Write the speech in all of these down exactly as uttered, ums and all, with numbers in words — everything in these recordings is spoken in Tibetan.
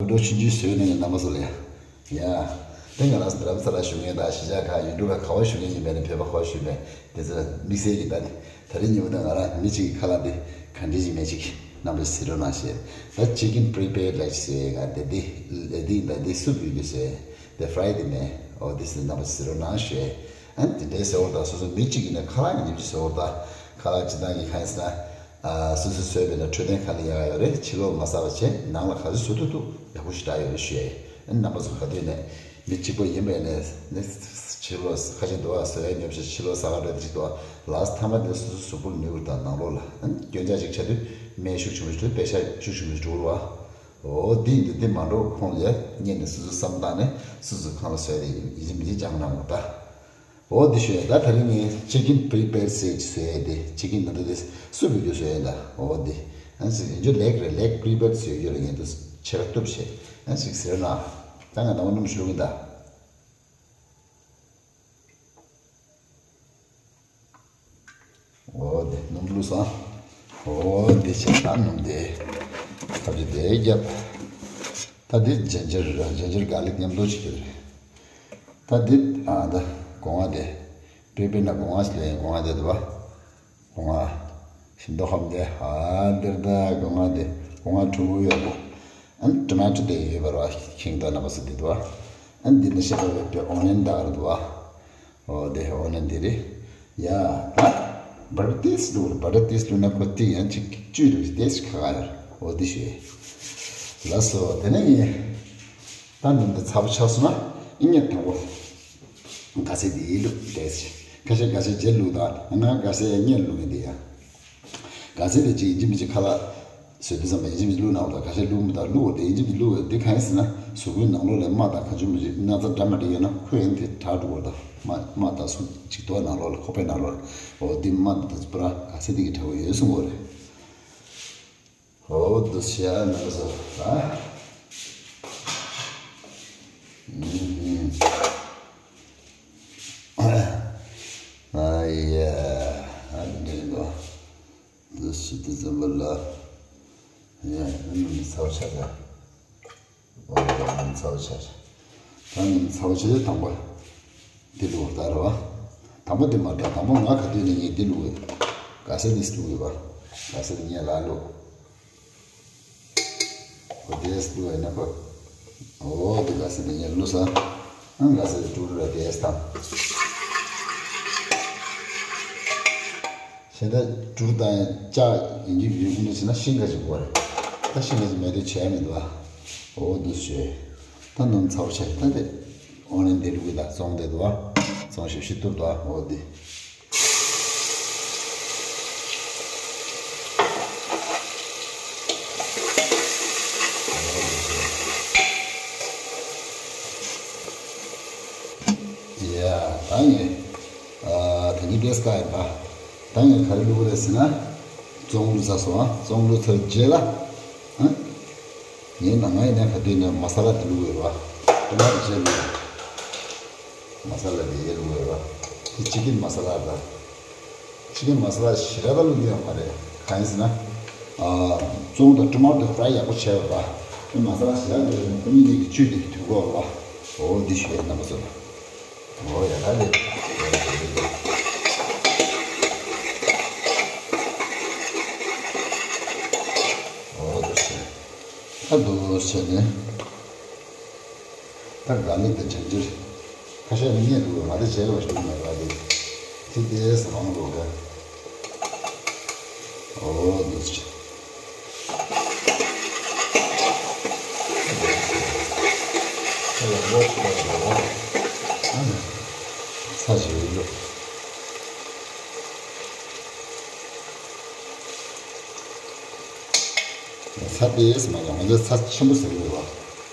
འགྲོ་ཆུང་ཆུང་བཟོས་ནས་རྣམ་པ་ཚོ་ལ་ཡ། ཡ། དེ་ང་རང་རྡ་རམ་ས་ལ་བཞུགས་མཁན་དང་གཞིས་ཆགས་ཁག་ཡུལ་གྲུ་ཁག་ག་བ་བཞུགས་མཁན་ཡིན་པའི་ནི་བོད་པ་ག་བ་བཞུགས་པའི་དེ་ཚོ་དམིགས་བསལ་གྱི་ད་ནི་ད་རེས་ཉིན་མོ་ད་ང་རང་མི་གཅིག་གི་ཁ་ལག་འདི་ག་འདྲ་ཞིག་མེད་ཅིག་རྣམ་པ་གཟིགས་རོགས་གནང་ཞེས། ད་chicken prepared like ཞེས་ང་དེ་འདི་ལས་འདི་ད་འདི་སུབ་ཡོད་རྒྱུ་ཞེས་དེ་fried ནས་ཨོ་འདི་ཟེར་རྣམ་པ་གཟིགས་རོགས་གནང་ཞེས། ཨ་ནི་དེ་འདྲའི་ཟེར་བ་དང་སོ་སོ་མི་གཅིག་ཡིན་ན་ཁ་ལག་ཉིན་གཅིག་ཟེར་བ་དང་ཁ་ལག་སྤྱི་བཏང་གི་གང་ཡིན་ཟེར་ན། ཨ། སོ་སོས་བཟོས་པའི་ནང་འཕྲོད་བསྟེན་ག་ལ་ཡག་ཡོད་རེད། ཕྱི་ལོགས་མ་ཟ་བ་བྱས་ནང་ལ་ག་ཚོད་བཟོ་ཐུབ་ཐུབ་ཡག་པོ་ཞེ་དྲག་ཡོད་རེད་ཞུ་ཡ་ཡིན། རྣམ་པ་ཚོ་ག་དུས་ནས་མི་གཅིག་པོ་ཡིན་པས་ནས་ནི་ཕྱི་ལོགས་ཁ་ཤས་འདུག་ཨ། བཟོ་ཡ་ཉོབ་ཤས་ཕྱི་ལོགས་ཟ་ག་འགྲོ་དེ་ཅིག་འདུག་ཨ། ལགས་མཐའ་མ་དེ་སོ་སོ་གཟུགས་པོ་ལ་ནུས་པ་དང་ནང་ལོགས་ལ་ཨ་ནི་སྐྱོན་ཆ་ཅིག་ཆགས་དུས་སྨན་ཤུགས་ཆེན་པོ་ཞིག་འགྲོ། པེ་ཤ་ཤུགས་ཆེན་པོ་ཞིག་འགྲོ་རུ་བ། འོ་འདི་ཡིན་དུས་འདི་མ་འགྲོ་ཁོང་ལ་ཡ་སྔོན་ནས་སོ་སོ་བསམ་བཏང་ནས་སོ་སོ་ཁང་ལ་བཟོས་ཏེ་ཡིན་གཅིག་མིན་གཅིག་སྦྱང་གནང་དགོས་ད། འོ་འདི་ཞུ་ཡ་ད། ད་རིང་ངས་chicken prepared ཟེར་བཟོས་ཏེ་chicken ནང་དུ་དེ་སུབ་ཡོད་རྒྱུ་བཟོས་ཡ་ད། འོ་འདི་ཨ་ནི་ཡིན་རྒྱུ་ལེགས་རེད། ལེགས་prepared ཟེར་ཡོད་རེད། ངས་འདི་ཕྱེད་ཀ་གཏུབ་བྱས་ཨ་ནི་ཟེར་ན་ད་ང་ནང་སྣུམ་ཞུ་གི་ད། འོ་དེ་སྣུམ་བླུགས་སོང་། འོ་དེ་བྱས་ད་སྣུམ་དེ་ཐབ་ཀྱི་དེ་བརྒྱབ། ད་དེ་ginger ར་ginger garlic མཉམ་དུ་བྱེད་ཀྱི་རེད། ད་དེ་ཨ་ད་སྒོ་ང་དེ་prepared ན་སྒོ་ང་ཞིག་ལེན། སྒོ་ང་དེ་དུ་བ་སྒོ་ང་ཤིང་ཏོག་ཁམ་དེ་ཨ་དེར་ད་སྒོ་ང་དེ་སྒོ་ང་ཕྲུ་གུ་ཡོད་པ་ཨ་ནི་tomato དེ་ཡོད་པ་ར་ཁེངས་ད་ན་བ་སི་དེ་དུ་བ་ཨ་ནི་དེ་ནི་ཤེས་པ་བས་པའི་onion ད་ར་དུ་བ། འོ་དེ་འོ་ན་འདི་རེད། ཡ། ད་butter ཏིས་བླུགས་རེད། butter ཏིས་བླུགས་ན་ཁོ་ཏིས་ཡང་ཅིག་བཅུད་རེད། ཏིས་ཁ་ཁ་ཡོད། འོ་དེ་ཞུ་ཡས། ལགས་སོ། དེ་ནས་ངས་ད་འདི་འདི་ཚ་པོ་ཆགས་སོང་ན་ཨི་ངས་དང་པོ་ག་ཚད་འདི་བླུགས་ཏིས། ཁ་ཤས་ག་ཚད་རྗེས་བླུགས་དང་ང་ག་ཚད་ཡང་སྔོན་བླུགས་ཡིན་འདི་ཡ། ག་ཚད་དེ་ཅིག་ཡིན་གཅིག་མིན་གཅིག་ཁ་ལག་བཟོས་དུས་ཙམ་པ་ཡིན་གཅིག་མིན་གཅིག་བླུགས་གནང་བ་དང་། ག་ཤས་བླུགས་མི་དང་བླུགས་འོ་དེ་ཡིན་གཅིག་མིན་གཅིག་བླུགས་འོ་དེ་གང་ཡིན་ཟེར་ན་གཟུགས་པོའི་ནང་ལོགས་ལ་རྨ་དང་གང་བྱུང་མི་བྱུང་ན་ཚ་འདྲ་མ་འདྲ་ཡོད་ན་ཁོ་ཡང་དེ་དྲག་འགྲོ་གི་རེད་ད། རྨ་རྨ་དང་སུ་གཅིག་ཏུ་ནང་ལོགས་ལ་ཁོག་པའི་ནང་ལོགས་ལ་འོ་དེ་རྨ་དང་དེ་ཚོ་པུ་ར་ག་ཚད་དེ་གི་དྲག་པོ་ཡོད་གསུང་གི་རེད། འོ་དེ་བྱས་ན་ཟེར་ད། ཨ་ཡ། ཨ་འདྲེ་འདུག་འདི་ཞིག་འདི་ཙམ་པ་ལ། ཡ་ཡ་ནི་ཚ་བ་ཆགས་ཀྱང་། འོ་ཡ་ནི་ཚ་བ་ཆགས་ཀྱང་། ད་ནི་ཚ་བ་ཆགས་ཀྱང་དང་པོ་འདི་བླུགས་ད་རེད་བ། དང་པོ་འདི་མ་འདྲ། དང་པོ་ང་ག་དུས་ནས་ངས་འདི་བླུགས་ཡོད། ག་ཚད་འདི་བླུགས་ཡོད་བ། ག་ཚད་འདི་ངས་ལ་བླུགས། འོ་དེས་བླུགས་ཡོད་ན་ཁོ། འོ་དེ་ག་ཚད་འདི་ངས་བླུགས་ས། ཨང་ག་ཚད་འདི་བླུགས་རེད་དེས་དང་། ཤེས་ད་གྲུར་དང་ལྕགས་ཡིན་གྱི་ཡོད་ཀྱི་ནི་ཟེར་ན་ཤིང་ཁ་ཅིག་དགོས་རེད། ད་ཤིང་ཁ་ཅིག་མེད་དུས་བྱས་མི་འདུག་ཨ། འོ་འདི་བྱས། ད་སྣུམ་ཚ་པོ་བྱས་ད་དེ་ཨོ་ནི་འདི་ལུག་གི་ད་བཙོང་དེ་འདུག་ཨ། བཙོང་ཞིབ་ཞིབ་ཏུ་འདུག་ཨ། འོ་འདི། ཡ། ད་ངས་ཨ་ད་ནི་བེས་ཀ་ཡིན་པ། ད་ངས་ག་རེ་བླུགས་རེད་ཟེར་ན། བཙོང་བླུགས་ཚར་སོང་ཨ། བཙོང་བླུགས་ཚར་རྗེས་ལ། ཨ། ངས་ནང་ང་ཡིན་ན་ག་དུས་ནས་མ་ས་ལ་དེ་བླུགས་ཡོད་པ། ཊོ་མ་ཊོ་བྱས་བླུགས། མ་ས་ལ་དེ་ཡས་བླུགས་ཡོད་པ། དེ་ཅི་ཀིན་མ་ས་ལ་རེད། ཅི་ཀིན་མ་ས་ལ་ཞེ་དྲག་ད་བླུགས་ཡོད་མ་རེད། གང་ཡིན་ཟེར་ན། ཨ། བཙོང་དང་ཊོ་མ་ཊོ་ཕ་རའི་ཡག་པོ་བྱས་པ་རེད་པ། དེ་མ་ས་ལ་ཞེ་དྲག་བླུགས་ཡོད་ན་ཁོ་གཉིས་ཀྱི་བཅུད་དེ་དུས་གོ་རེད་པ། འོ་འདི་ཞུ་ཡས་རྣམ་པ་ཚོ་ལ། འོ་ཡ་ད་ལེ། འོ་འདུག་སེ། ད་འདུག་སེ་ནས། ད་ག་ལེ་དེ་ཇན་ཇར། ཁ་ཤས་ནི་རྙེད་འདུག་པ། ང་དེ་བྱས་པ་ཞིག་མེད་པ་དེ། དེ་དེས་མང་འགྲོ་ག། འོ་འདུག་སེ། ཚ་ཞིག་ཡོད། ཚ་དེས་མ་ལ་ང་ཚོས་ཚ་ཆེན་པོ་ཟ་གི་རེད་པ།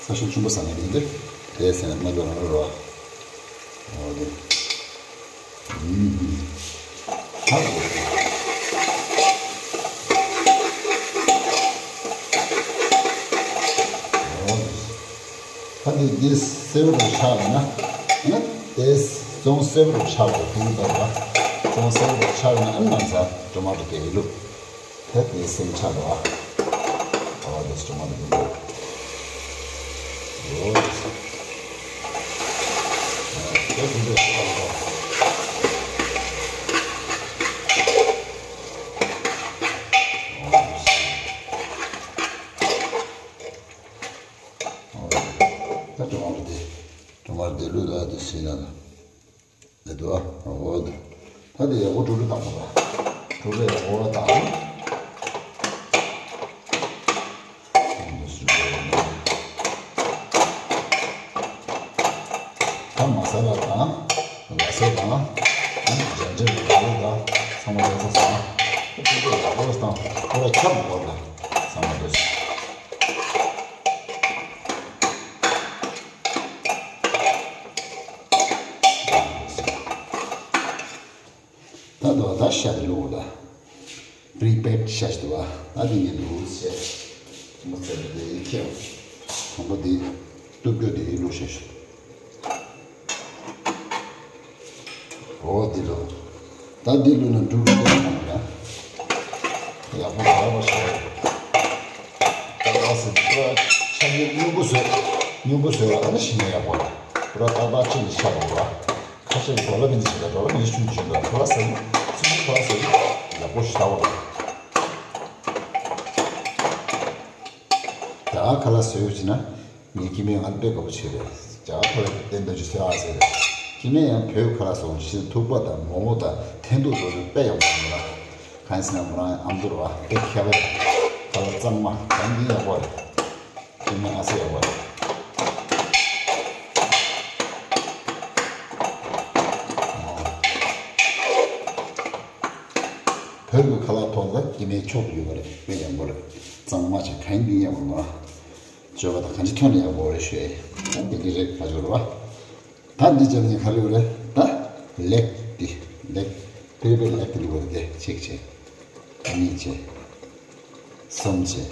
ཚ་ཤུགས་ཆེན་པོ་ཟ་ནི་མི་འདུག་དེས་ཟ་ནི་མ་འདུག་རང་རེད་པ། འོ་དེ། ད་འདི་འདི་སེར་པོ་དང་ཆགས་ལ་ན། ཨ་ནི་དེ་བཙོང་སེར་པོ་དང་ཆགས་པ་དེ་ལྟ་བུ། བཙོང་སེར་པོ་དང་ཆགས་ལ་ན་ཨ་ནི་ང་ཚ་ཊོ་མ་ཊོ་དེ་ཡི་ལུགས། ད་དེ་སེམས་ཆགས་འདུག་ཨ། འོ་དེ་ཊོ་མ་ཊོ་དེ་ལུགས། ད་གྲང་བ་རེད་དེ། གྲང་བ་རེད་དེ་ལུས་ལ་དེ་སྲིད་ན་ལ། ལེ་དུ་ཨ་འོ་དེ། ད་དེ་ཡག་པོ་དཀྲུག་དཀྲུག་བཏང་པ་ལ། དཀྲུག་དཀྲུག་ཡག་པོ་བཏང་། ད་མ་ས་ལ་དང་། ལ་སེ་དང་། ཨ་ནི་ཇ་འདྲེ་ལ་ལ་དང་ཚང་མ་རེ་ས་སང་། དཀྲུག་དཀྲུག་ཡག་པོ་བཏང་། ཁོ་ར་ཁྱབ་དགོས་ལ། ཚང་མ་རེ་ས། ད་དོ་ད་ཤ་དེ་བླུགས་ད། པི་རི་པེར་ཌི་ཤ་ཞིག་འདུག་བ། ད་འདི་ངས་འདུག་ཟེར། མོ་ཚེ་རིང་དེ་ཡིན་ཁྱེད། དང་པོ་འདི་གཏུབ་རྒྱུ་དེ་ཡིན་བླུགས་ཤ་ཞིག་འོ་འདི་ལོ། ད་འདི་ལོ་ན་འབྲུ་གི་འདི་ལ་ཡག་པོ་ག་བ་ཤ། ད་ལ་སི་ཏྲ་ཆ་ཉུང་ཉུང་པོ་བཟོས། ཉུང་པོ་བཟོས་པ་ད་ནི་ཤིན་ན་ཡག་པོ་རེད། པུ་ར་ཏག་ཏག་ཅིག་ནི་ཆགས་འགྲོ་བ། ཁ་ཤས་ཀྱིས་ཌོ་ལར་བི་ནི་ཞིག་ལ་ཌོ་ལར་བི་ནི་ཆུང་ཆུང་ལ་ཁོ་ལ་ཟེར་ནི་ཚུལ་ཁོ་ལ་ཟེར་ནི་ཡག་པོ་ཞིག་ལྟ་བ་རེད། རྒྱ་གར་ཁ་ལག་བཟོས་ཡོད་ཅེ་ན། ངའི་སྐྱེ་དམན་ང་དཔེ་དགའ་པོ་བྱས་རེད། རྒྱ་གར་ཁ་ལག་གི་བསྟན་དོན་ཅིག་བཟོས་ཨ་ཟེར་རེད། སྐྱེ་དམན་ཡང་བོད་ཁ་ལག་བཟོ་ཞིག་ཐུག་པ་དང་མོག་མོག་དང་འཐེན་ཐུག་བཟོ་ཞིག་དཔེ་ཡག་པོ་བྱུང་ལ། གང་ཡིན་ཟེར་ན་མོ་རང་ཨ་མདོ་ར་བ་དཔེ་མཁས་པ་རེད། ཁ་ལག་གཙང་མ་གང་ཡིན་ཡག་པོ་རེད། སྐྱེ་དམན་ཨ་ཟེར་ཡག་པོ་རེད། བོད་ཀྱི་ཁ་ལག་ཐོག་ལ་སྐྱེ་དམན་མཆོག་ཏུ་ཡོད་པ་རེད། དཔེ་ཡག་པོ་རེད། གཙང་མ་བྱས་གང་ཡིན་ཡག་པོ་མ། བརྗོད་པ་དང་གང་ཅི་ཐོན་ནས་ཡག་པོ་རེད་ཞུ་ཡ་ཡིན། འོ་དེ་འདྲ་རེད། ཁ་སྦྱོར་བ། ད་འདི་བྱས་ནས་ག་རེ་ཡོད་རེད། ད་ལེག་འདི་ལེག་པི་རི་པེར་ཌི་ལེག་འདི་ལུགས་རེད་དེ། གཅིག་བྱས། གཉིས་བྱས། གསུམ་བྱས།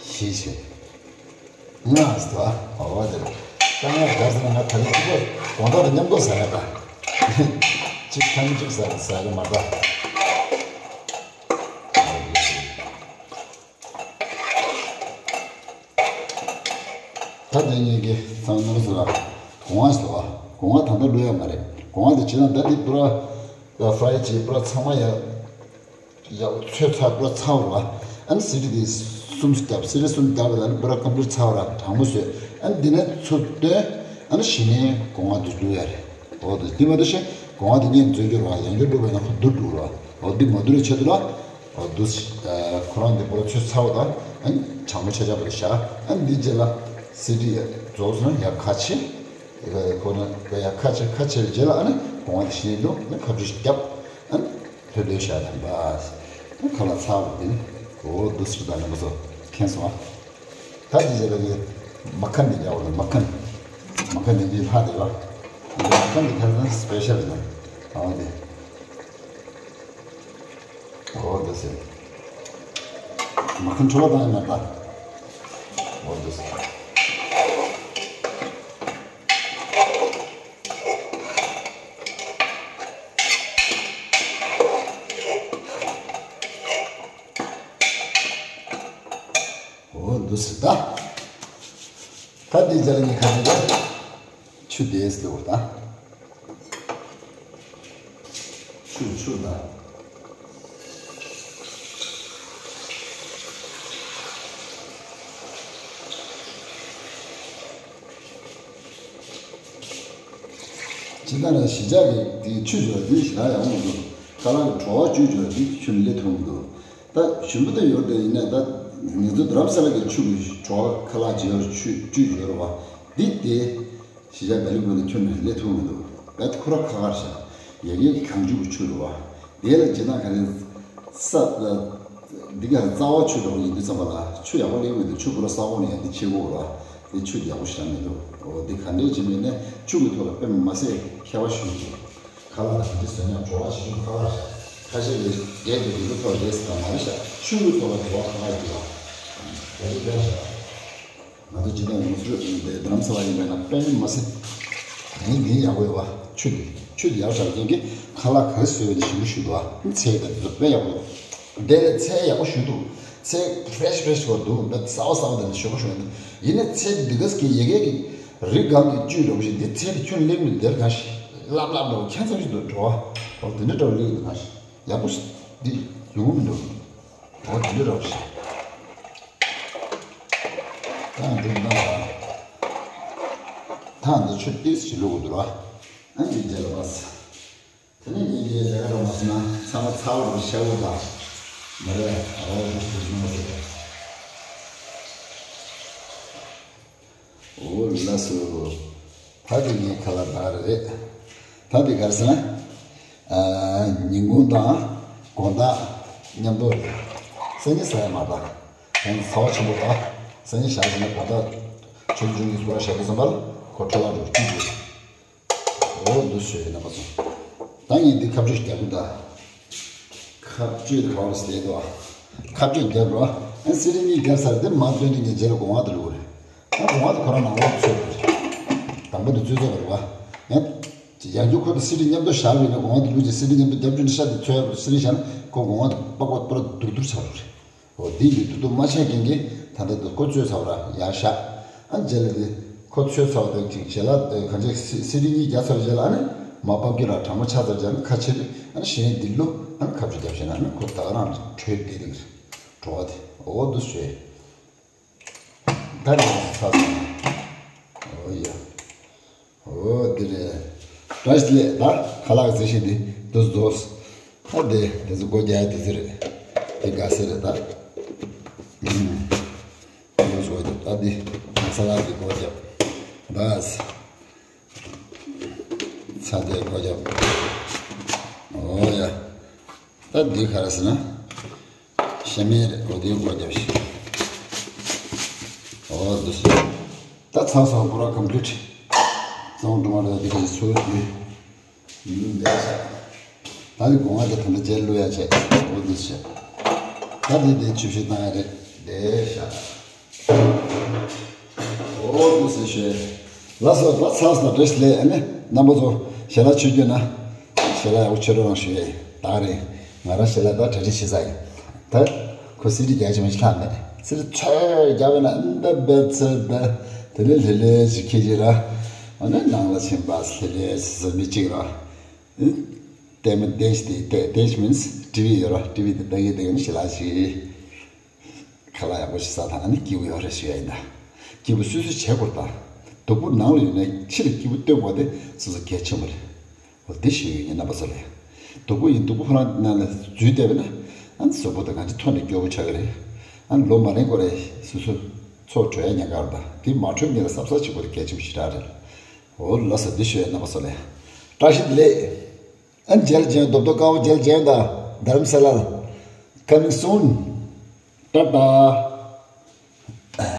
བཞི་བྱས། ལྔ་ཟེར་བ། འོ་དེ་རེད། ད་ང་ག་ཟེར་ན་ང་ད་རེས་གཅིག་པོ་དགོང་དག་དང་མཉམ་དུ་ཟ་ཡ་ད། གཅིག་ཐེངས་གཅིག་ཟ་ཟ་ཡ་མ་ད། ད་དེ་ངེད་ཀྱི་ཚང་མ་ཟེར་བ། སྒོ་ང་ཟེར་བ། སྒོ་ང་ད་ལྟ་བླུག་ཡ་མ་རེད། སྒོ་ང་དེ་བྱས་ན་ད་དེ་པུ་ར་ཕ་རའི་བྱས་པུ་ར་ཚང་མ་ཡ། ཡག་ཚོས་ཚར་པུ་ར་ཚར་བ་རེད་བ། ཨ་ནི་སི་ཏི་དེ་གསུམ་བརྒྱབ། སི་ཏི་གསུམ་བརྒྱབ་ལ་ནི་པུ་ར་ཀམ་པི་ལིཊ་ཚར་བ་རེད། གྲང་མོ་བཟོས། ཨ་ནི་འདི་ནས་ཚུར་བཏོན། ཨ་ནི་གཞི་ནས་སྒོ་ང་དེ་བླུག་ཡ་རེད། འོ་དེ་འདི་མ་གཏོགས་ཤེས་སྒོ་ང་དེ་ངས་འཛུལ་རྒྱུ་རེད་བ། ཡང་བསྐྱར་བླུག་པ་ཡིན་ན་ཁོ་སྡུག་འགྲོ་རེད་བ། འོ་འདི་མ་སྡུག་རེད་ཆེད་དུ་ལ། འོ་འདུག་ཁོ་རང་འདི་པུ་ར་ཚོས་ཚར་བ་དང་། ཨ་ནི་གྲང་མོ་ཆ་ཆ་པུ་ར་བཞག་ཨ་ནི་འདི་རྗེས་ལ་སི་ཏི་ཡ་རྫོགས་སོང་ན་ཡ་ཁ་ཕྱེ། ཁོ་ན་ཡ་ཁ་ཕྱེ་ཁ་ཕྱེ་བའི་རྗེས་ལ་ཨ་ནི་སྒོ་ང་དེ་གཞི་ནས་བླུག་ཨ་ནི་ཁ་བྲུ་ཞིག་བརྒྱབ། ཨ་ནི་ལྷོད་ལྷོད་བཞག་དང་པ། ད་ཁ་ལག་ཚར་བ་དེ་ནི། འོ་འདུག་སེ་ད་ནི་མ་བཟོ་མཁན་སོང་ཨ། ད་དེ་རྗེས་ལ་ངས་མ་ཁན་དེ་རྒྱག་པ་དང་མ་ཁན། མ་ཁན་དེ་འདི་ལྷག་དེ་ལ། མ་ཁན་དེ་ཁ་སང་སི་པེ་ཤལ་དེ་ཨ་དེ། འོ་འདུག་སེ། མ་ཁན་འཕྲོ་བ་བཏང་ཡ་མ་རེད་ད། འོ་འདུག་སེ། འོ་འདུག་སེ་ད། ད་འདི་སྦྱར་ནས་ཁ་ཅིག་ད། ཆུ་དེས་ལེའུ་ད། ཆུ་ཆུ་ད། ཇི་ལྟར་གཞིས་ཆགས་ཀྱི་དེ་ཆུ་ཡོད་དེ་ཞེ་དྲག་ཡག་པོ་མི་འདུག་ཁ་ལག་གི་བྲོ་བ་བཅུད་ཡོད་དེ་ཆུ་ནི་སླེབས་ཐུབ་མི་འདུག་ད་ཞུམ་པ་དེ་ཡོད་དེ་ཡིན་ན་ད་ང་ཚོ་རྡ་རམ་ས་ལ་གི་ཆུ་གི་བྲོ་བ་ཁ་ལག་བརྗེ་བར་ཆུ་བཅུད་ཡོད་རེད་བ། འདི་དེ་གཞིས་ཆགས་བེ་ལི་ཀུ་ནི་ཆུ་ནི་སླེབས་ཐུབ་མི་འདུག་ད་ཁོ་ར་ཁ་ཁར་བཞག་ཡ་གི་གངས་ཆུ་གི་ཆུ་རེད་བ། དེ་ལ་ཇི་ལྟར་ག་རེ་ས་འདི་ག་རྩ་བ་ཆུ་འདྲ་བོ་ཡིན་དུས་ཙམ་པ་ལ་ཆུ་ཡག་པོ་སླེབས་མི་འདུག་ཆུ་བོ་ལ་ས་འོག་ནས་ཡང་འདི་ཕྱི་སྒོ་ར་འདི་ཆུ་འདི་ཡག་པོ་ཞིག་མི་འདུག་འོ་འདི་ག་འདྲས་བྱེད་མིན་ནས་ཆུ་གི་ཐོག་ལ་དཔེ་མ་སྲིད་མཁས་པ་ཞིག་འདུག་ཁ་ལག་དང་འདི་བཟོས་ན་བྲོ་བ་ཞིག་འདུག་ཁ་ཁ་ཁ་ཤས་ཀྱིས་རྒྱན་གྱི་རིགས་ཐོག་རེད་ཟེར་བ་མ་རེད་ཤག་ཆུ་གི་ཐོག་ལ་བྲོ་བ་ཁ་ཁ་འདུག་ལ་རྒྱ་ཆེ་ལྡན་ཤག་ང་ཚོ་སྤྱི་བཏང་ཡོངས་སུ་རྡ་རམ་ས་ལ་ཡིན་པས་ན་དཔེ་མ་སྲིད། དེ་འདི་ཡག་པོ་ཡོད་བ། ཆུ་འདི་ཆུ་འདི་ཡག་ཤག་རྐྱེན་གྱིས་ཁ་ལག་ག་རེ་བཟོས་པ་འདི་ཞིམ་པོ་ཞིག་འདུག་ཨ། ཚལ་དང་འདི་ཚོ་དཔེ་ཡག་པོ་འདུག་དེ་ལས་ཚལ་ཡག་པོ་ཞིག་འདུག་ཚལ་ཕེ་རེ་ཤི་ཕེ་རེ་ཤི་བ་འདུག་ད་གསར་པ་གསར་པ་དེ་ལ་ཞོ་ཁ་ཞོ་འདུག་ཡིན་ན་ཚལ་འདི་ག་ཟེ་གི་ཡ་གི་གི་རི་སྒང་གི་བཅུད་འདྲ་པོ་ཞིག་འདི་ཚལ་དེ་ཁྱོན་གླེང་མི་འདིར་གང་ཞིག་ལབ་ལབ་འདྲ་པོ་ཁྱད་མཚར་ཞིག་འདུག་འགྲོ་བ། འོ་དེ་འདྲ་འདྲ་པོ་གླེང་འདུག་གང་ཞིག་ཡག་པོ་ཞིག་འདི་ཡོང་གི་མི་འདུག་འོ་དེ་འདྲ་རོགས་ཞེས། ད་འདི་ན་ལ། ད་འདི་ཆུ་ཏོག་ཙམ་བླུགས་དགོས་འདུག་ར། ཨ་ནི་འདི་རྗེས་ལ་བབས། དེ་ནས་ངས་འདི་ལས་ཀ་རོགས་མ་སོང་ན་ཚང་མ་ཚ་བོ་རུ་ཤ་བོ་དང་། མ་རེད། ཨོ་འདི་ཞིག་སྣང་བ་ཟེར། ཨོ་ལགས་སོ། ད་འདི་ངའི་ཁ་ལག་འདི་རེད། ད་འདི་ག་རེ་ཟེར་ན། ཨ། ཉིན་གུང་དང་དགོང་དག་མཉམ་དུ་རེད། སང་ཉིན་ཟ་ཡ་མ་རེད། ད་ཚ་བ་ཆེན་པོ་དང་སང་ཉིན་ཞག་ཟིན་ན་དགོང་དག་ཆུང་ཆུང་གི་སྐོར་ཞག་གི་ཙམ་པ་ལ་ཁོ་འཕྲོ་བརླག་འགྲོ་སྐྱིད་འགྲོ། འོ་འདུག་སེ་ཡོད་ན་མ་སོང་། ད་ངས་འདི་ཁ་གཅོད་རྒྱག་གི་འདུག་ཁ་གཅོད་གང་རེད་ཟེར་དུས། ཁ་གཅོད་རྒྱབ་རོགས། ཨ་སི་རི་གཉིས་རྒྱབ་ཚར་དེ་མ་བཏོན་ནས་ངས་རྗེས་ལ་སྒོ་ང་དུ་བླུགས་རེད། ཨ་སྒོ་ང་དུ་ཁོ་རང་ནང་ལོགས་ཚོད་རེད། དང་པོ་དེ་ཚོད་ཚོད་རེད་བ། ཡང་། ཡང་རྒྱུ་ཁོ་དང་སི་རི་མཉམ་དུ་བཞག་པའི་ནས་སྒོ་ང་དུ་བླུགས་ཀྱི་སི་རི་མཉམ་དུ་རྒྱབ་བཅུག་ནས་ཤ་དེ་ཚོད་རེད། སི་རི་བཞག་ན་ཁོ་སྒོ་ང་དུ་པགས་པ་པར་དུར་དུར་ཚར་རེད། འོ་དེ་ཡིན་དུས་དུ་མ་ཆགས་མཁན་གྱི་ད་ལྟ་དུ་ཁོ་ཚོས་ཚ་བ་ར་ཡར་བཞག་ཨ་རྗེས་ལ་དེ་ཁོ་ཚོས་ཚ་བ་དང་ཅིག་བྱེད་ལ་གང་ཅི་སི་སི་རི་གཉིས་རྒྱ་ཚ་བ་རྗེས་ལ་ཨ་ནི་མ་བབ་ཀྱི་ར་གྲང་མོ་ཆ་ཚ་རྗེས་ལ་ཁ་ཕྱིར་ཨ་ནི་གཞན་འདི་ལོ་ཨ་ནི་ཁ་བཅུ་རྒྱབ་བྱས་ན་ཨ་ནི་ཁོ་ད་ག་རང་གྲོས་བསྡད་རིགས་འགྲོ་བ་དེ་འོ་འདུག་སེ་ད་ནི་ཚ་སོང་། འོ་ཡ། འོ་འདི་རེད། བཀྲ་ཤིས་བདེ་ལེགས། ད་ཁ་ལག་ཟེར་བཞིན་འདི་འདུག་འདུག་ད་འདི་འདི་ཚོ་སྒོ་རྒྱག་ཡ་འདི་ཚོ་རེད། འདི་དགའ་སེ་རེད་ད། ཨུམ། འདི་ཚོ་སྒོ་རྒྱབ། ད་འདི་ང་ས་ལག་འདི་སྒོ་རྒྱབ། ད་ཚ་འདི་སྒོ་རྒྱབ། འོ་ཡ། ད་འདི་ག་རེ་ཟེར་ན། ཤ་མེད་རེད། འོ་དེའི་སྒོ་རྒྱབ་ཤིག་འོ་འདུག་སེ། ད་ཚང་སོང་པུ་ར་ཀམ་པི་ལིཊ། ཚང་འགྲོ་མ་རེད། འདི་ག་ཚོད་ཡོད། ཡིན་འདི་ཤ། ད་ནི་སྒོ་ང་དེ་ད་ལྟ་རྗེས་བླུག་ཡ་བྱས། འོ་འདུག་སེ། ད་འདི་འདི་ཆུ་བཤལ་བཏང་ཡ་རེད། འདི་ཤ། འོ་འདུག་སེ་ཤོད། ལགས་སོ། ད་ཚར་སོང་། བཀྲ་ཤིས་བདེ་ལེགས། ཨ་ནི་རྣམ་པ་ཚོ་ཞལ་ལག་མཆོད་རྒྱུ་ན། ཞལ་ལག་ཡག་པོ་མཆོད་རོགས་གནང་ཞུ་ཡས་ཡིན། ད་རེད། ང་རང་ཞལ་ལག་ད་གྲ་སྒྲིག་བྱེད་ས་ཡིན། ད་ཁོ་སི་ཌི་རྒྱག་ཅིག་མ་ཞིག་ལྷག་མེད། སི་ཌི་ཚོད་རྒྱག་པ་ན་འདི་འབད་ཚོད་ད། དེ་ནས་ལྷོད་ལྷོད་ཅིག་ཁྱེད་ཀྱིས་ར། ཨ་ནི་ནང་ལ་ཕྱིན་པ་ལྷོད་ལྷོད་ཅིག་བཟོ་མི་གཅིག་ར། ལྟད་མོ་ལྟས་ཤིག་དེ་ལྟས་ལྟས་ཤིག་མིན། ཊི་ཝི་ཡོད་ར། ཊི་ཝི་དེ་ལྟ་གི་བསྡད་ནས་ཞལ་ལག་ཅིག་ཁ་ལག་ཡག་པོ་ཞིག་ཟ་དང་། ཨ་ནི་སྐྱིད་པོ་ཡོད་རེད་ཞུ་ཡ་ཡིན་ད། སྐྱིད་པོ་སོ་སོས་བྱེད་དགོས་ད། སྡུག་པོ་ནང་ལ་ཡོད་ན་ཕྱི་ལ་སྐྱིད་པོ་སྟོན་དགོས་དེ་སོ་སོ་གལ་ཆེན་པོ་རེད། འོ་དེ་ཞུ་ཡ་ཡིན་རྣམ་པ་ཚོ་ལ། སྡུག་པོ་ཡིན་སྡུག་པོ་ཁོ་རང་ནང་ལ་འཛུལ་བསྡད་པ་ན། ཨ་ནི་གཟུགས་པོ་དང་གང་ཅི་ཐོག་ནས་སྐྱོ་པོ་ཆགས་ཀྱི་རེད། ཨ་ནི་ལོ་མ་རིང་པོ་རེད། སོ་སོ་ཚོགས་གྲོལ་ཡ་ཉེན་ཁ་རེད་ད། དེ་མ་གྲོལ་སྔོན་ལ་གཟབ་གཟབ་བྱེད་དགོས་དེ་གལ་ཆེན་པོ་ཞེ་དྲག་རེད། འོ་ལགས་སོ། འདི་ཞུ་ཡ་རྣམ་པ་ཚོ་ལ། བཀྲ་ཤིས་བདེ་ལེགས། ཨ་ནི་མཇལ་རྗེས་རྡོབ་རྡོབ་དཀར་པོ་མཇལ་རྗེས་དང་། དྷ་རམ་ས་ལ། Coming soon. ཏ་ཏ།